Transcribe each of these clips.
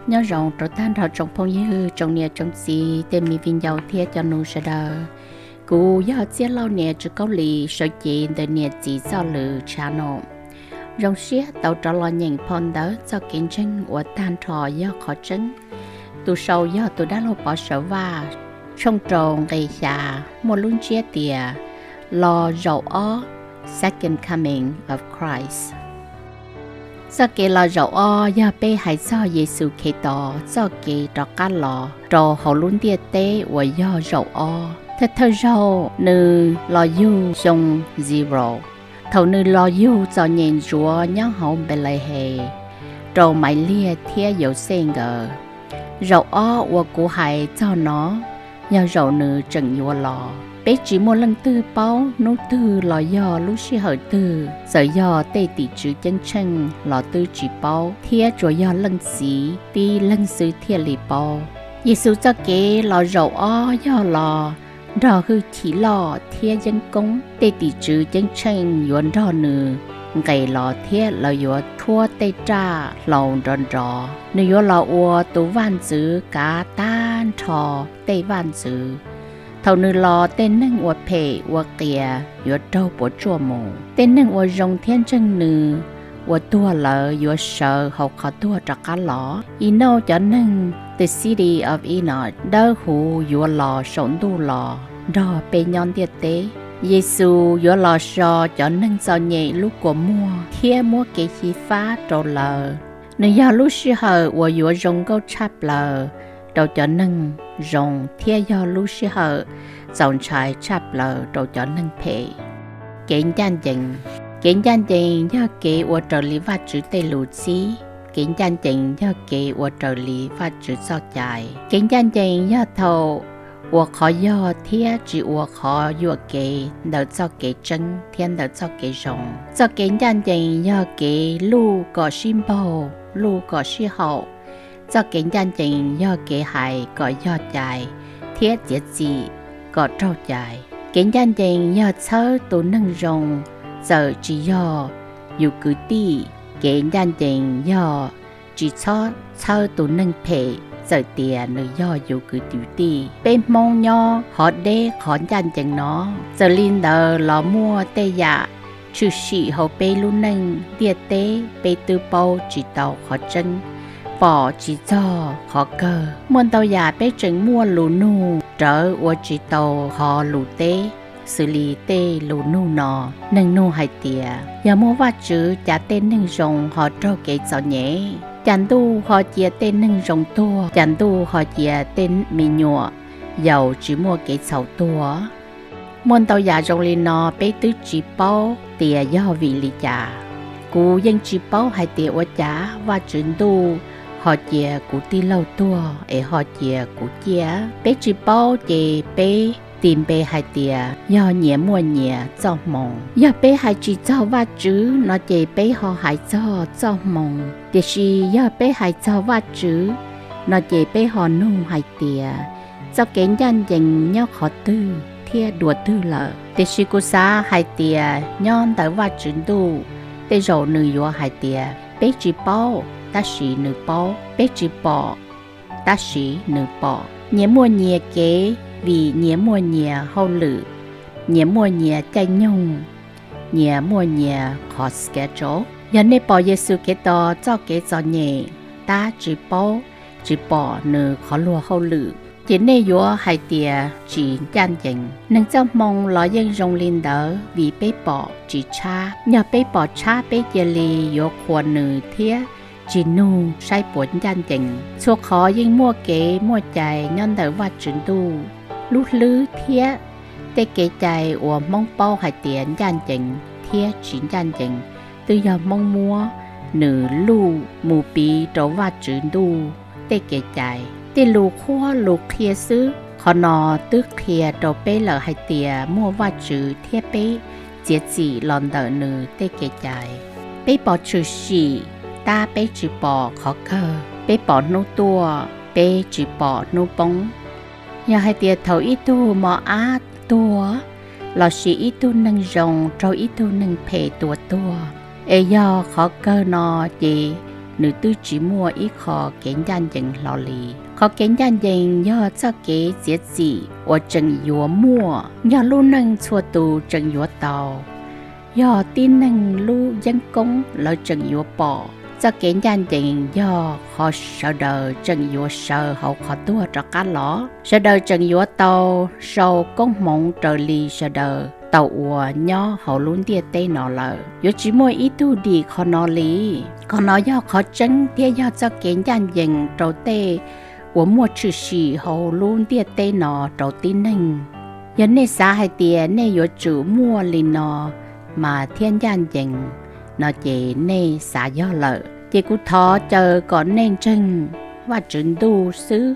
Nyob zoo rau tag nrho tsoom phooj ywg, tsoom niam tsoom txiv, tej me viv ncaus thiab cov nus sawv daws. Kuv yog Txiaj Lauj niam Tswv Kaub Lis, sawv cev ntawm niam txiv txoj lwm channel. Zoo siab tau rov los nyeem phau ntawv txoj kev ntseeg uas tag nrho yog qhov tseeb. Tus sau yog tus dab laug Pov Sawv Vaj, tshooj rau nqe xya, muaj lub ntsiab tias Los Zaum Ob, Second Coming of Christ. Txoj kev los zaum ob yog peb hais txog Yexus Khetos txoj kev rov qab los rau hauv lub ntiaj teb uas yog zaum ob. Thawj thawj zaug nws los yug xyoo zero. Thaum nws los yug txom nyem ntsuav nyob hauv Npelehes rau Maiv Liag thiab Yauxej nkawd. Zaum ob uas kuv hais txog no yog zaum nws tseem yuav los. Peb tsis muaj leej twg paub hnub twg los yog lub sij hawm twg, txawm yog tej tim tswv ceeb tsheej los twb tsis paub, thiab tsuas yog Leej Txiv tib leeg xwb thiaj li paub. Yexus txoj kev los zaum ob yog los nrog hwj chim loj thiab yeeb koob. Tej tim tswv ceeb tsheej yuav nrog nws nqes los thiab lawv yuav tshuab tej raj hlau nrov nrov. Nws yuav los ua tus vaj ntxwv kav tag nrho tej vaj ntxwv. Thaum nws los, tej neeg uas phem ua qias yuav raug puas tsuaj mus. Tej neeg uas zoo thiab ntseeg nws uas tuag lawm yuav sawv hauv qhov tuag rov qab los. Enauj cov neeg, the city of Enoch, dawb huv yuav los saum ntuj los nrog peb nyob ntiaj teb. Yexus yuav los so cov neeg txom nyem lub kua muag thiab muab kev xyiv fab rau lawv. Nws yog lub sij hawm uas yuav zoo nkauj tshaj plaws rau cov neeg zoo thiab yog lub sij hawm txaus ntshai tshaj plaws rau cov neeg phem. Kev ncaj ncees. Kev ncaj ncees yog kev ua raws li Vajtswv tej lus txib. Kev ncaj ncees yog kev ua raws li Vajtswv txoj cai. Kev ncaj ncees yog thaum ua qhov yog thiab tsis ua qhov yuam kev ntawm txoj kev tseeb thiab ntawm txoj kev zoo. Txoj kev ncaj ncees yog kev luj kom sib npaug, luj kom sib haum. Txoj kev ncaj ncees yog kev hais kom yog cai thiab txiav txim kom raug cai. Kev ncaj ncees yog txhawb tus neeg zoo txawm tsis yog yus kwv tij. Kev ncaj ncees yog tsis txhob txhawb tus neeg phem txawm tias nws yog yus kwv yus tij. Peb Hmoob nyob qhov deb qhov ncaj ncees no. Txawm li ntawd los muaj tej yam tshwm sim hauv peb lub neej ntiaj teb peb twb paub tsis tau qhov tseeb, pom tsis txog qhov kawg. Muaj ntau yam peb tseem muaj lus nug rawv ua tsis tau qhov lus teb, xws li tej lus nug no. Neeg nug hais tias, yog muaj Vajtswv cas tej neeg zoo ho raug kev txom nyem? Cas ntuj ho cia tej neeg zoo tuag? Cas ntuj ho cia tej me nyuam yaus tsis muaj kev txhaum tuag? Muaj ntau yam zoo li no peb twb tsis paub tias yog vim li cas. Kuv yeej tsis paub hais tias ua cas Vajtswv ntuj ho cia kuv tij laug tuag es ho cia kuv ciaj. Peb tsis paub ces peb tis npe hais tias yog nyias muaj nyias txoj hmoo. Yog peb hais tsis txog Vajtswv no ces peb ho hais txog txoj hmoo. Tiam sis yog peb hais txog Vajtswv no ces peb ho nug hais tias, txoj kev ncaj ncees nyob qhov twg thiab dua twg lawm? Tiam sis kuv xav hais tias nyob ntawm Vajtswv ntuj, tej zaum nws yuav hais tias peb tsis paub tab sis nws paub, peb tsis pom tab sis nws pom. Nyias muaj nyias kev vim nyias muaj nyias hauj lwm, nyias muaj nyias caij nyoog, nyias muaj nyias qhov schedule. Yog nej pom Yexus Khetos txoj kev txom nyem tab tsis paub, tsis pom nws qhov luag hauj lwm, ces nej yuav hais tias tsis ncaj ncees. Neeg txoj hmoo los yeej zoo li ntawd vim peb pom tsis tshab. Yog peb pom tshab peb cia li yuav qhuas nws thiab tsis nug saib puas ncaj ncees. Txhua qhov yeej muaj kev muaj cai nyob ntawm Vajtswv ntuj. Lub hlwb thiab tej kev cai uas Hmoob paub hais tias ncaj ncees thiab tsis ncaj ncees twb yog Hmoob muab nws luj mus piv rau Vajtswv ntuj tej kev cai, tej lus qhuab lus qhia xwb. Qhov no twb qhia rau peb lawm hais tias muaj Vajtswv thiab peb txiav txim los ntawm nws tej kev cai. Peb pom tshwm sim tab peb tsis pom qhov kawg. Peb pom hnub tuaj, peb tsis pom hnub poob. Yog hais tias thaum ib tug mos ab tuag lossis ib tug neeg zoo raug ib tug neeg phem tua tuag, es yog qhov kawg no ces nws twb tsis muaj ib qho kev ncaj ncees hlo li. Qhov kev ncaj ncees yog txoj kev txiav txim uas tseem yuav muaj, yog lub neej txhua tus tseem yuav tau, yog tib neeg lub yeeb koob lawv tseem yuav pom. Txoj kev ncaj ncees yog qhov sawv daws tseem yuav sawv hauv qhov tuag rov qab los, sawv daws tseem yuav tau sau koob hmoov raws li sawv daws tau ua nyob hauv lub ntiaj teb no lawm. Yuav tsis muaj ib tug dim qhov no li. Qhov no yog qhov tseeb thiab yog txoj kev ncaj ncees rau tej uas muaj tshwm sim hauv lub ntiaj teb no rau tib neeg. Yog nej xav hais tias nej yuav tsum muaj li no mas thiaj ncaj ncees no ces nej xav yog lawm. Ces kuv thov caw kom nej ntseeg Vajtswv Ntuj xwb,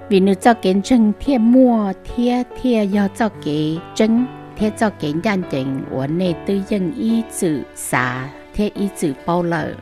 vim nws txoj kev ntseeg thiaj muaj thiab thiaj yog txoj kev tseeb thiab txoj kev ncaj ncees uas nej twb yeej ib txwm xav thiab ib txwm paub lawm.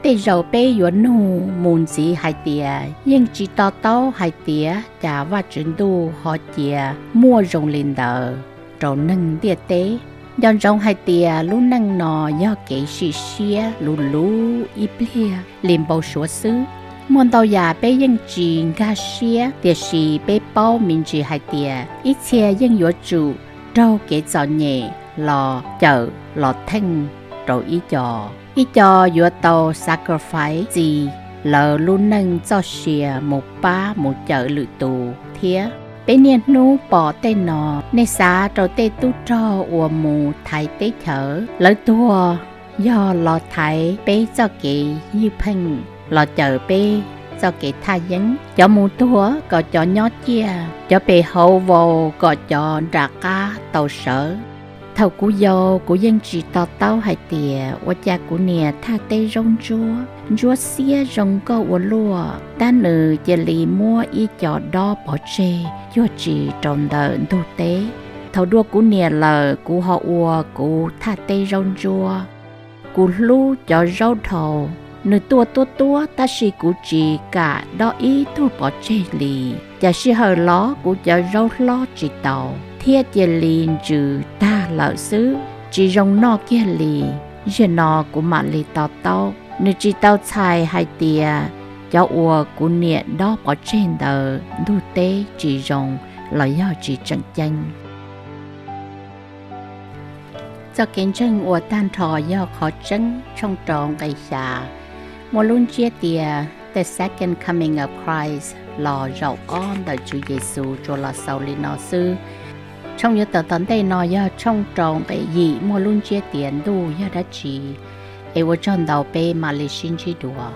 Tej zaum peb yuav nug mus ntxiv hais tias yeej tsis to taub hais tias cas Vajtswv Ntuj ho cia muaj zoo li ntawd rau neeg ntiaj teb. Nco ntsoov hais tias lub neej no yog kev sim siab luv luv ib pliag li npau suav xwb. Muaj ntau yam peb yeej tsis nkag siab, tiam sis peb paub me ntsis hais tias ib txhia yeej yuav tsum raug kev txom nyem los cawm los theej rau ib co. Ib co yuav tau sacrifice txi lawv lub neej txoj sia mus pab mus cawm lwm tus thiab. Peb niaj hnub pom tej no, nej xav rau tej tub rog uas mus thaiv teb chaws, lawv tuag yog los thaiv peb txoj kev ywj pheej, los cawm peb txoj kev thaj yeeb. Cov mus tuag kom cov nyob ciaj, cov pem hauv vau kom cov nram qab tau sawv. Thaum kuv yau kuv yeej tsis to taub hais tias ua cas kuv niam thaj teb zaub ntsuab, ntsuab xiab zoo nkauj ua luaj, tab nws cia li muab ib co dob pov tseg cuag tsis rau ntawm ntug teb. Thaum dua kuv niam lawm kuv ho ua kuv thaj teb zaub ntsuab. Kuv hlub cov zaub dhau, nws tuaj tuab tuab tab sis kuv tsis kam dob ib tug pov tseg li. Cas sij hawm los kuv cov zaub hlob tsis tau thiab cia li ntsws tag lawm xwb, tsis zoo noj kiag li. Zaum no kuv mam li to taub, nws tsis tau txhais hais tias cov uas kuv niam dob pov tseg ntawd ntug teb tsis zoo los yog tsis tseem ceeb. Txoj kev ntseeg uas tag nrho yog qhov tseeb, tshooj rau nqe xya, muaj lub ntsiab tias The Second Coming of Christ, los zaum ob ntawm Tswv Yexus, tsuas los xaus li no xwb. Tshooj yuav tawm tom ntej no yog tshooj rau nqe yim, muaj lub ntsiab tias ntuj yog dab tsi. Es ua tsaug ntau, peb mam li sib ntsib dua.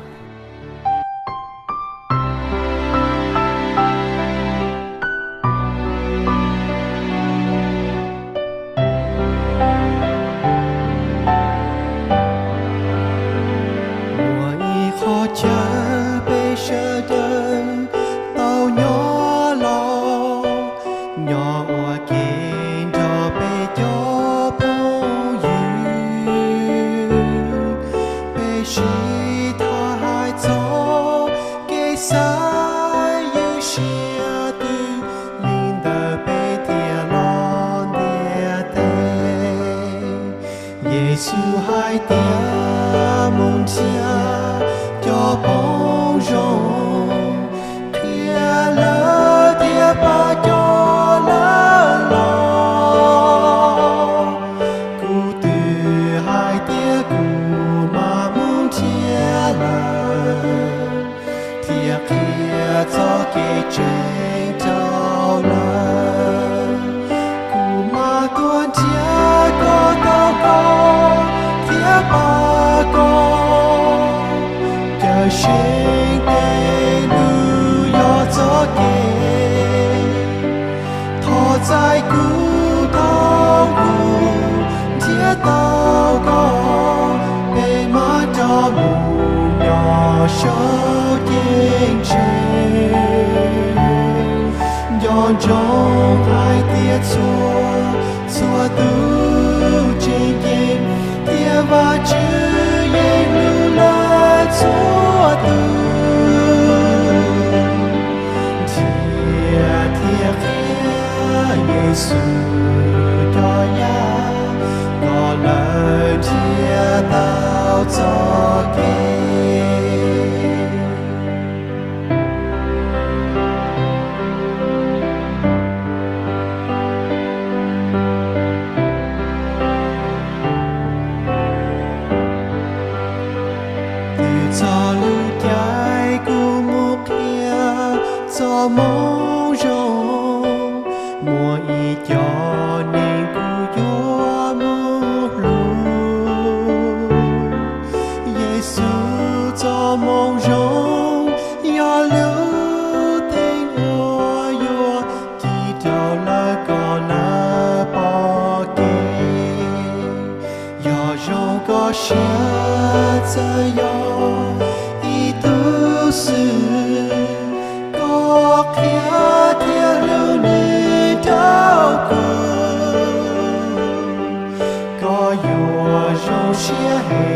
Muaj ib qho chaw peb sawv daws tau nyob los, nyob ua ke nrog peb cov phooj ywg, peb sib tham hais txog kev xav ywj siab twg, li ntawd peb thiaj los ntiaj teb. Yexus hais tias mus nrhiav cov phooj ywg, qhia lawv thiab pab cov lawv los. Kuv twb hais tias kuv mam mus nrhiav lawv, thiab qhia txoj kev tseeb rau lawv. Kuv mam tuaj nrhiav koj, tau koj thiab pab koj, cawm seej tej lus yog txoj kev. Thov txais kuv, thov kuv nrhiav tau koj, peb mam rov mus nyob saum ceeb tsheej. Nco ntsoov hais tias txhua, txhua tus tseem ceeb, thiab Vajtswv yeej hlub lawv txhua tus. Nrhiav thiab qhia Yexus cov yaj, kom lawv nrhiav tau txoj kev. Txoj moo zoo, muaj ib co neeg kuj yuav mus hlub. Yexus txoj moo zoo yog lub teeb uas yuav ci rau lawv kom lawv pom kev. Yog zoo koj siab txawm yog ib tug xwm, koj qhia thiab hlub nws rau kuv, koj yuav zoo siab heev.